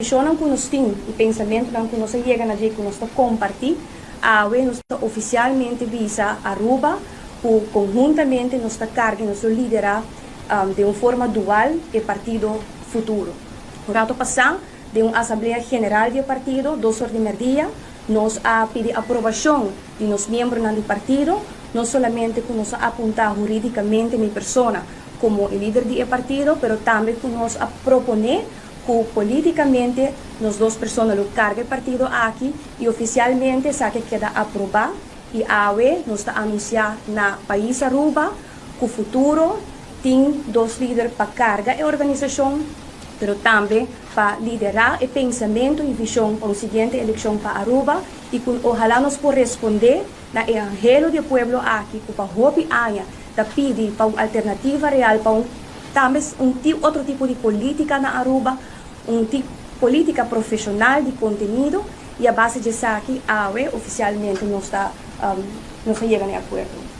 Visionnan cu nos tin y pensamentonan cu nos a yega na dje cu nos ta comparti, awe nos ta oficialmente bisa Aruba cu conhuntamente nos ta carga y nos lo lidera den un forma dual e partido Futuro. Un rato pasa, den un asamblea general di e partido, 2 or di merdia, nos a pidi aprobacion di nos miembronan di partido, no solamente cu nos a apunta huridicamente mi persona como e lider di e partido, pero tambe cu nos a propone cu politicamente nos dos persona lo carga e partido aki y oficialmente esaki a keda aproba y awe nos ta anuncia na pais Aruba cu Futuro tin dos lider pa carga e organisacion, pero tambe pa lidera e pensamento y vision pa e siguiente eleccion pa Aruba y cu ohala nos por responde na e anhelo di pueblo aki cu pa hopi aña ta pidi pa un alternativa real, pa un tambe un otro tipo di politica na Aruba, un tipo politica profesional di contenido y a base di esaki awe oficialmente nos ta yega na acuerdo.